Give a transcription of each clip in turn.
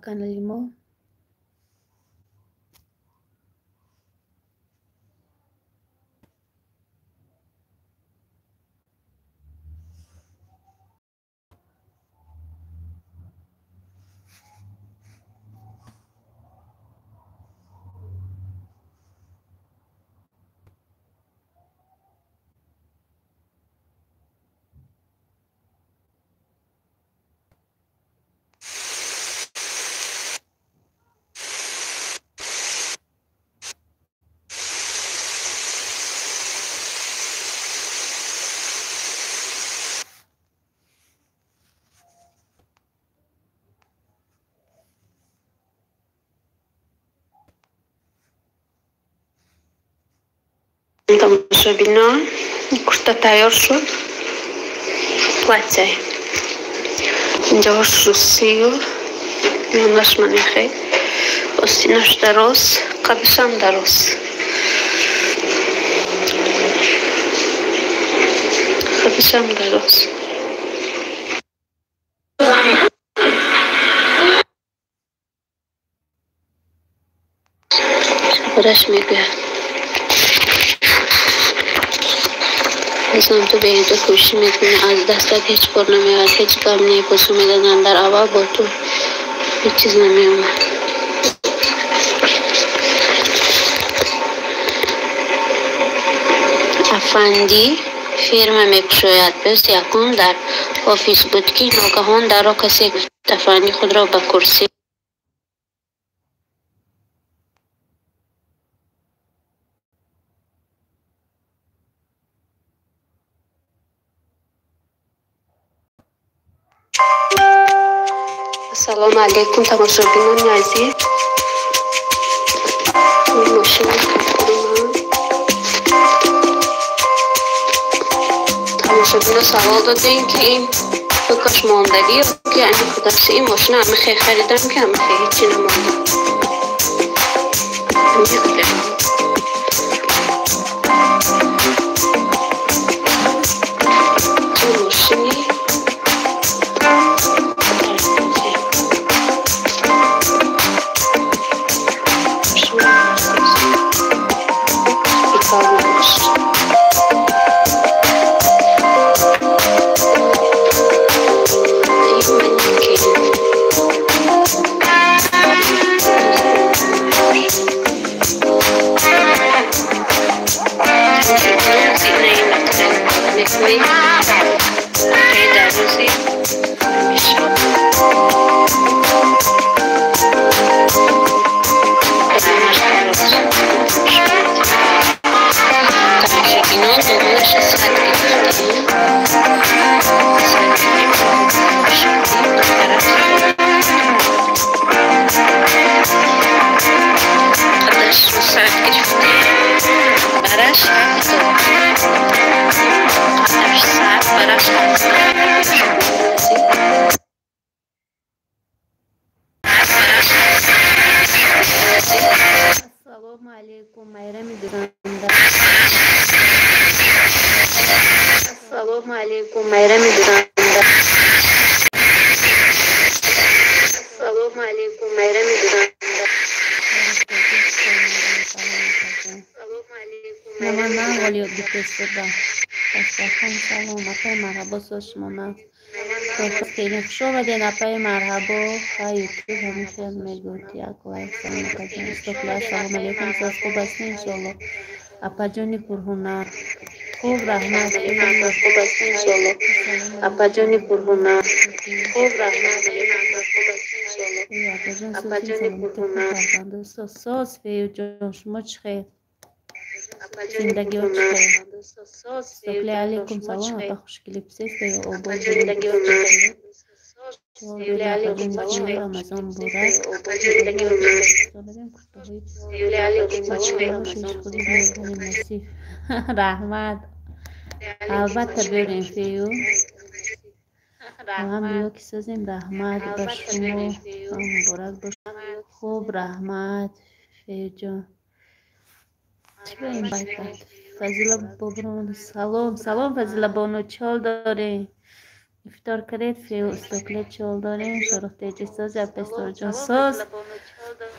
Канали мо. Тамошобинон, курта тайёр шуд, платье инҷош русию миёнаш манехе, остинаш дароз, қадашам дароз. Қадашам дароз. Худаш мегӯяд: «Азизам, ту беҳуда кӯшиш мекунӣ, аз дастат ҳеҷ кор намеояд, ҳеҷ гап не.» Бозу медоданд: «Дар аввал бо ту ҳеҷ чиз намеомад.» Афандӣ фирма мекушояд. Рӯз якум дар офис буд, ки ногаҳон дарро касе гуфт. Афандӣ худро ба курсӣ Ассалому алайкум, тамошобинони азиз. Мошини тамошобино савол додем, ки ин фикрш мондагӣ ки ани худаш. Ин мошина ҳамихе харидам, ки ҳамихе ҳечи намонда. Ҳамихе. Мошини тамошобинон домонаш сад гирифтем. Қадаш 100 гирифтем, бараш 70, қадаш 100, бараш 70. Ассалому алайкум, Майрами дуранда. Ассалому алайкум, Майрами дуранда. Ассалому алайкум, Майрами дуранда. Ман вале ёд гирифта. Дастархон салом, апай марҳабо, соз шумо нағз. Хеле хуш омаден, апай марҳабо. Ха, ютуб ҳамин хел мегӯд. Як лайк, салом, апаҷон. Истохла, ассалому алайкум, соз хуб ҳастед, иншоалло. Апаҷони пурҳунар. Хуб, раҳмат. Соз хуб ҳастед, иншоалло. Апаҷони пурҳунар. Хуб, раҳмат. Апаҷон, Апаҷони пурҳунар. Соз, соз, феюҷон, шумо чӣ хел? Зиндагиҳо чӣ хел? Стокли алейкум салом, апа хушгели писеста ё обод. Рамазон муборак. Раҳмат. Албатта биёрем, фею. Алҳамдулилло, ки созем, раҳмат ба шумо. Муборак бош. Хуб, раҳмат, феюҷон. Чӣ ба ин байкард? Фазила Бобурон, салом, салом, Фазила бону, чӣ ҳол дорем? Ифтор кардед? Фею устокли чол дорем. Шорух теҷи соз, апесторҷон соз.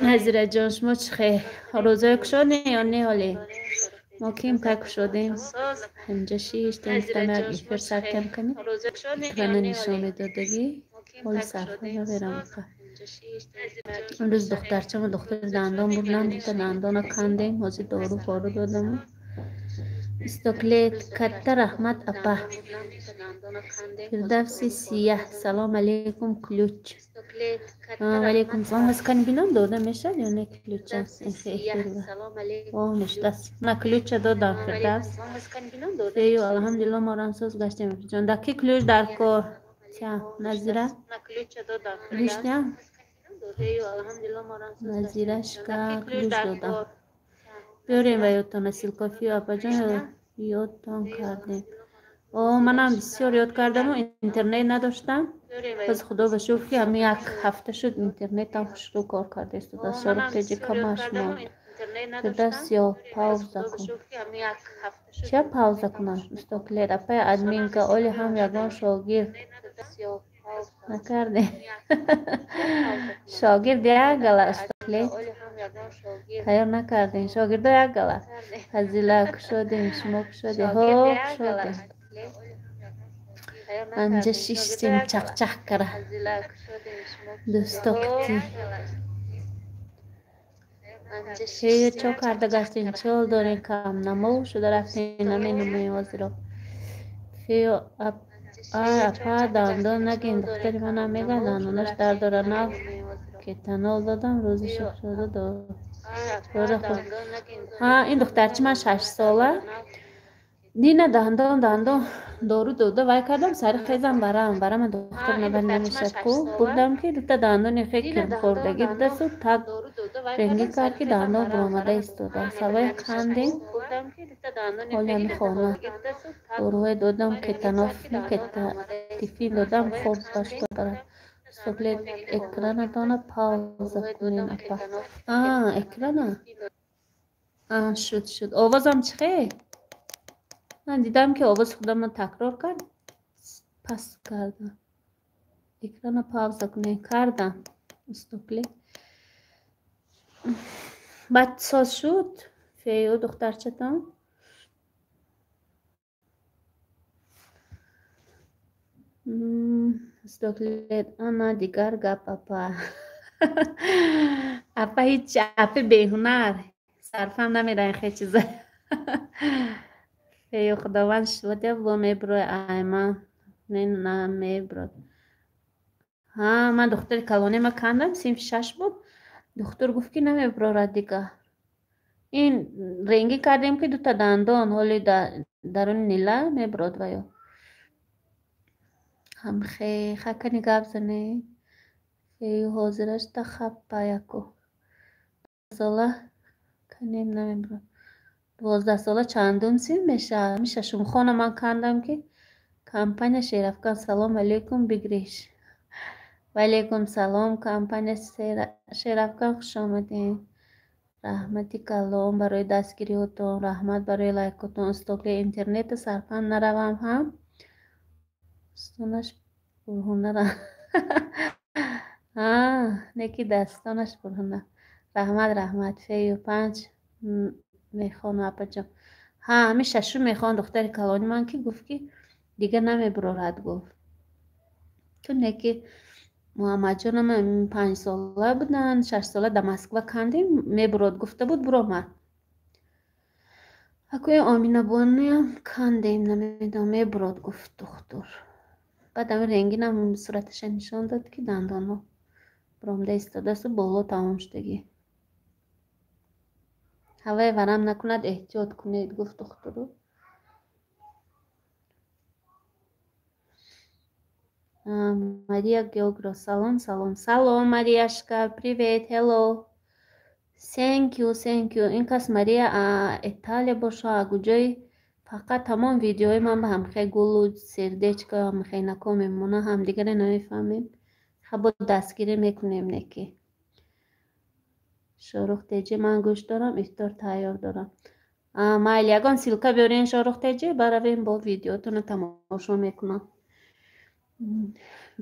Назираҷон, шумо чӣ хел? Рӯзое кушодем ё не ҳоле? Мо ким кай кушодем? Ҳамҷа шиштем, гуфтам як эфир сар кам кунем. Экрана нишон медодагӣ. Ҳоли сарфа наверам қа. Имрӯз духтарчама духтари дандон бурдам, дута дандона кандем, ҳозир дору фору додам. Истоклет, катта раҳмат, апа. Фирдавси сияҳ, салом алейкум, ключ. Валейкум салом. Ҳаз кани бинам дода мешавад ё не ключа? О, нештаст. На ключа додам, Фирдавс. Фею, алҳамдулилло, мо рамсоз гаштем. Ҷон, дар ки ключ дар кор? Тя, Назира? Ключ тя? Назирашка ключ додам. Биёрем ва ёдтона силкофию апаҷон ёдтон кардем. О, манам бисёр ёд кардаму интернет надоштам. Боз худо ба шукр ки ҳамин як ҳафта шуд интернетам хушрӯ кор карда истода. Шорух теҷи камаш монд. Фирдавс ё пауза кун. Чия пауза кунам? Устоклер апай админка оли ҳам ягон шогирд накардем. Шогирд як гала устоклер тайёр накардем. Шогирдо як гала. Фазила кушодем, шумо кушодем. Ҳо, кушодем. Анҷа шиштем чақчақ кара. Дӯсто кути. Фею чо карда гаштем, чол дорем камнамо шуда рафтем, наменамоем ҳозиро. Фею апа дандон нагин, духтари манам мегӯяд дандонаш дард дорад, нав кетанол додам, рӯзи шукршуда дора хӯрд. Ҳа, ин духтарчи ман шашсола. Дина дандон дору дода вай кардам, сари хезам барам, барама духтур набар намешад ку. Бурдам ки дута дандони хе кирмхӯрдагӣ будасту так рангӣ кард ки дандон буромада истода. Савои кандем, ҳоли ҳами хона. Доруҳое додам, кетаноф, кетатифин додам, хоб башто барам. Стоклет экранатона пауза кунем апа. А, экрана? А, шуд, шуд. Овозам чӣ хел? Ман дидам ки овози худамро такрор кард, пас кардам. Экрана пауза кунем, кардам. Стокле. Баъд соз шуд фею духтарчатон? Стоклет, ана дигар гап апа. Апа ҳеҷ апи беҳунар. Сарфам намедаин хел чиза. Фею худованд шуд бо меброи айман. Не намеброд. Ҳа, ман духтари калонема кандам, синфи шаш буд. Духтур гуфт ки намеброрад дига. Ин ренгӣ кардем ки дута дандон ҳоли даруни нила меброд ваё. Ҳамхе хакани гап зане. Фею ҳозираш та хаппа яку. Сола канем намеброд. 12 сола чандум син мешавад? Ҳамин шашумхона ман кандам ки компания Шерафкан. Салом алейкум, бигриш. Ваалейкум салом, компания Шерафкан, хуш омадем. Раҳмати калом барои дастгириҳотон, раҳмат барои лайкотон. Устокли интернета сарфам наравам ҳам. Дастонаш пурҳунара. А, неки дастонаш пурҳунар. Раҳмат, раҳмат. Фею панҷ мехонам апаҷон. Ҳа, ҳамин шашум мехон духтари калони ман ки гуфт ки дига намебурорад гуфт. Чун неки Муҳаммадҷонам 5 сола буданд, 6 сола дар Москва кандем, мебурод гуфта буд, буромад. Акӯи Оминабонуям кандем, намедонам, мебурод гуфт духтур. Баъд ҳамин ренгинам сураташа нишон дод ки дандонҳо буромда истодасту боло тамом шудагӣ. Ҳавае варам накунад, эҳтиёт кунед, гуфт духтуру. Мария Геогро, салом, салом, салом, Марияшка, привет, hello. Thank you, thank you. Ин кас Мария Италия боша, куҷои фақат тамом видеои ман ба ҳамхе гулу сердечко ҳамхе нако мемона, ҳамдигаре намефаҳмем. Хабо дастгирӣ мекунем неки. Шорух теҷи ман гӯш дорам, ифтор тайёр дорам. Майли, ягон ссылка биёрен, Шорух теҷи, баравем бо видеотонро тамошо мекунам.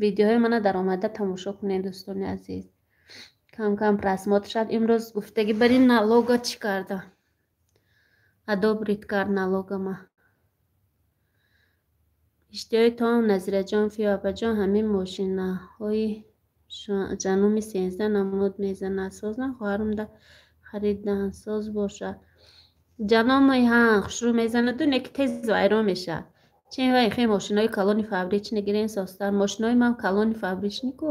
Видеоҳои мана даромада тамошо кунед, дӯстони азиз. Кам кам просмотр шад. Имрӯз гуфтагӣ бари налога чӣ карда? Одобрить кард налогама. Иштиҳои том Назираҷон, Фиё апаҷон, ҳамин мошинаҳои ҷануми 13 намуд мезанад. Созна хоҳарам да харидан соз бошад. Ҷаноми ҳа хушрӯ мезанаду не ки тез вайрон мешавад. Чен вай хе мошинои калони фабрични гирен созтар. Мошинои ман калони фабрични ку.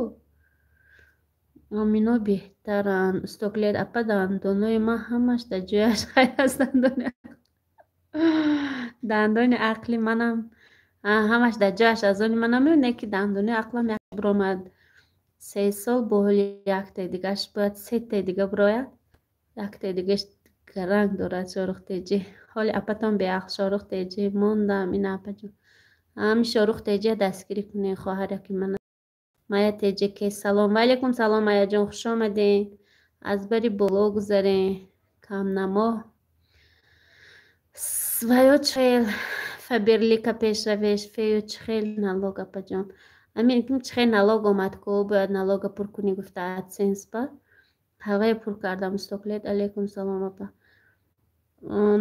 Амино беҳтаранд. Устоклет апа, дандонои ман ҳамаш дар ҷояш хайр аст. Дандони ақли манам ҳамаш дар ҷояш, аз они манам не ки дандони ақлам як биромад. 3 сол бо ҳоли яктаи дигаш бояд сетаи дига бирояд. Яктаи дигаш ранг дорад. Шорух теҷи. Ҳоли апатон беақл. Шорух теҷи мондам ина апаҷон. Ҳами Шорух теҷи дастгирӣ кунед, хоҳараки мана. Мая теҷи ке салом. Ва алайкум салом, Маяҷон, хуш омадед. Аз бари боло гузарен. Камнамо. Ваё чхел Фаберлика пешравеш, фею чхел налог апаҷон. Амин чхел налог омад ку, бояд налога пур кунӣ гуфта AdSense ба. Ҳавае пур кардам. Стоклет алайкум салом апа.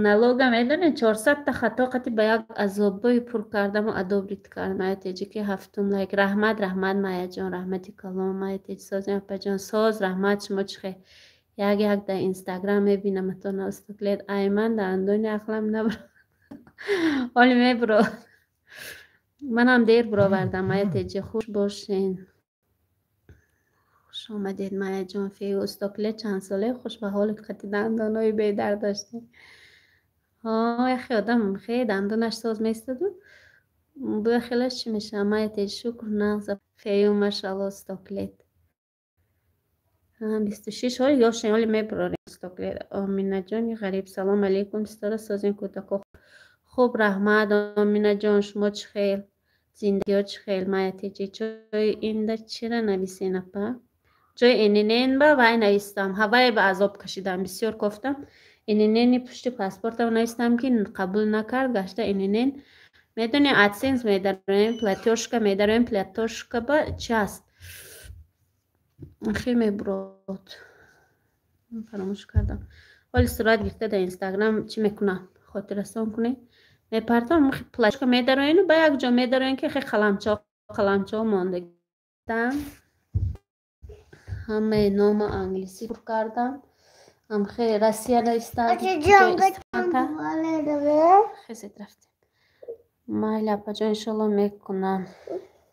Налога медонед 400 та хато қати ба як азобои пур кардаму одобрить кард. Мая теҷи ки ҳафтум лайк. Раҳмат, раҳмат, Маяҷон, раҳмати калом. Мая теҷи созем апаҷон, соз, раҳмат. Шумо чӣ хел? Як як дар Инстаграм мебинаматон. Стоклет айман дандони ақлам набро. Ҳоли мебро. Манам дер бировардам. Мая теҷи, хуш бошен. Хуш омадед, Маяҷон. Фею Устоклет чанд соле хуш ба ҳоли қати дандонои бедард доштем. Ҳо, яхе одам хе дандонаш соз местаду буя хелаш чӣ мешавад? Мая теҷи шукр нағз. Фею машалло Стоклет. 26 ҳоли ёшем, ҳоли мебарорем Стоклет. Оминаҷони ғариб, салом алейкум, ситора созем кӯдако. Хуб, раҳмат, Оминаҷон, шумо чӣ хел? Зиндагиҳо чӣ хел? Мая теҷи ҷои инда чира нависен апа? Ҷои ННН ба вай навистам. Ҳавае ба азоб кашидам, бисёр кофтам. ННН пушти паспортам навистам ки қабул накард, гашта ННН. Медонем AdSense медароем, платёжка медароем, платёжка ба чи аст? Хе мебурод. Фаромӯш кардам. Ҳоли сурат гирифта дар Инстаграм чӣ мекунам? Хотиррасон кунед. Мепартам, платёжка медароену ба як ҷо медароем ки хе қаламчо қаламчо мондагам. Ҳамаи нома англисӣ пур кардам. Ҳамхе Россия навистам. Хезед рафтем. Майли апаҷон, иншолло мекунам.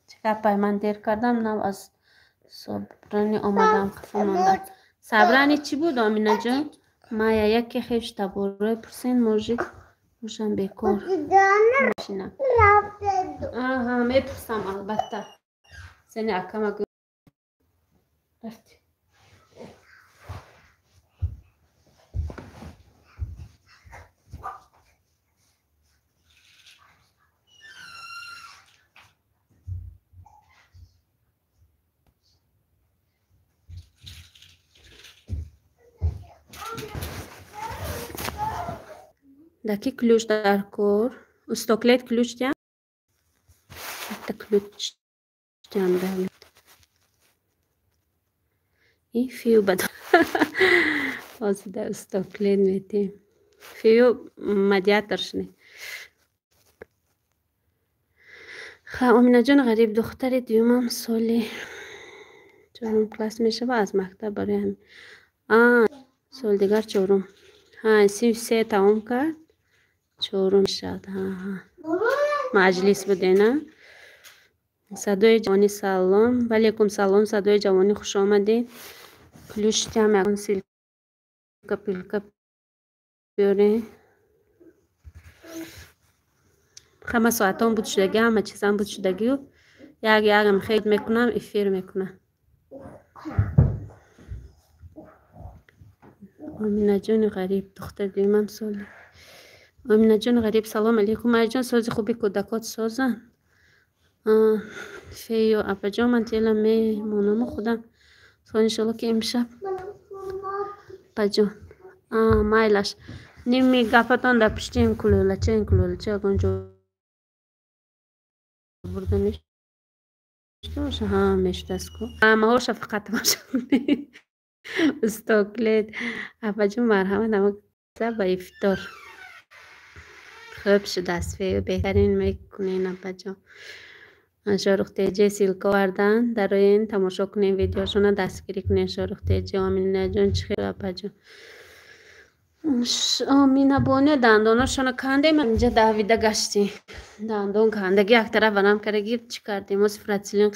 Чӣ гапай, ман дер кардам, нав аз собрани омадам, хафа мондам. Собрани чӣ буд, Оминаҷон? Мая яке хеш таборой пурсен, может бошам бекор мешинам. Аҳа, мепурсам албатта. Сени акама рафтем. Даки ключ дар кор. Устоклет ключ диям? Якта ключ диям дар. И фию бад. Ҳозир дар устоклет метем. Фию мадиатор шуне. Ха, Оминаҷон ғариб, духтари дуюмам соли чорум класс мешава, аз мактаб барои ҳамин. Соли дигар чорум. Ҳа, синфи се тамом кард. Чорум мешавад. Ҳа, ҳа. Маҷлис буде, на? Садои ҷавонӣ салом. Ва алайкум салом, садои ҷавонӣ, хуш омадед. Ключтям ягон силка пилка биёред. Ҳама соатон буд шудагӣ, ҳама чизам буд шудагию. Як якам хел мекунам, эфир мекунам. Оминаҷони ғариб, духтари дуюмам соли. Оминаҷони ғариб, салом алейкум. Майҷон, сози хуби кӯдакот созанд? Фею апаҷон, ман тела мемонаму худам. Со иншолло ки имшаб. Апаҷон. Майлаш. Ними гапатон дар пушти ин кулӯлача, ин кулӯлача ягон ҷо бурда мешавад. Боша, ҳа, мешудааст ку. Ҳамаҳоша фақат тамошо кунед. Устоклет. Апаҷон, марҳамат, ама ба ифтор. Хуб шудааст, беҳтарин мекунен, апаҷон. Шоҳрухтеҷи ссылка овардан, дароен, тамошо кунем видеошона, дастгирӣ кунем Шоҳрухтеҷи. Оминаҷон, чӣ хел, апаҷон? Оминабоне, дандоношона кандем, инҷа давида гаштем. Дандон кандаги як тараф варам кардаги, чӣ кардем? Мо фурацилин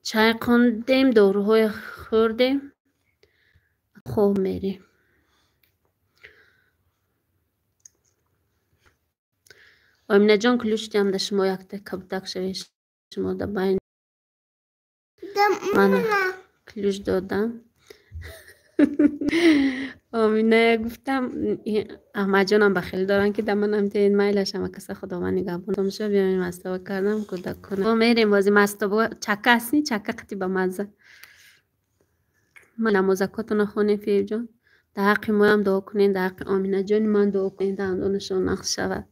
чай хондем, доруҳое хӯрдем, хоб мерем. Оминаҷон, ключ диҳам да шумо, якта кабутак шавед шумо да байн. Мана ключ додам. Омина, гуфтам, Аҳмадҷонам ба хеле доранд, ки да манам диҳед, майлаш, ама каса Худованд нигаҳбон. Тамошо биёем, мастоба кардам кӯдакона. Мерем бози мастоба, чака аст, ни чака қити ба мазза. Ма намозакотона хонем, Феюҷон. Дар ҳаққи моям дуо кунед, дар ҳаққи Оминаҷони ман дуо кунед, дандонашон нақш шавад.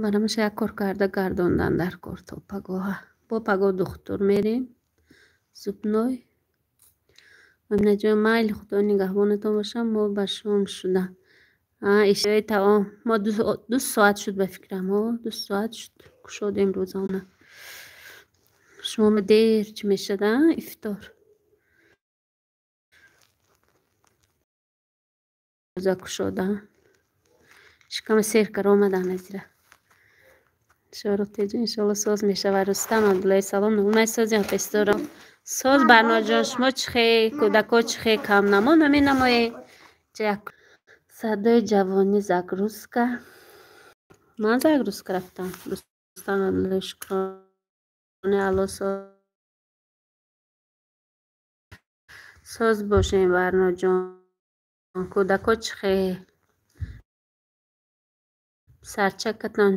Барамаша як кор карда гардондан дар кор то пагоҳа. Бо пагоҳ духтур мерем. Зубной. Оминаҷон, майли, Худо нигаҳбонатон бошам, мо ба шом шуда. Ишои таом. Мо 2 соат шуд, ба фикрам, 2 соат шуд кушодем рӯзона. Шумо дер чӣ мешад, а, ифтор? Рӯза кушода. Шикама сер кар омадан азира. Шоҳрухтеҷон, иншоалло соз мешавад. Рустам Абдуллои, салом. Нугмай созем песторо. Соз, Барноҷон, шумо чӣ хе, кӯдако чӣ хе, кам намо наменамоед? Як садои ҷавонӣ загрузка. Ман загрузка рафтам. Рустам Абдуллои, шукрони Алло, соз бошем, Барноҷон. Кӯдако чӣ хе? Сарчакатон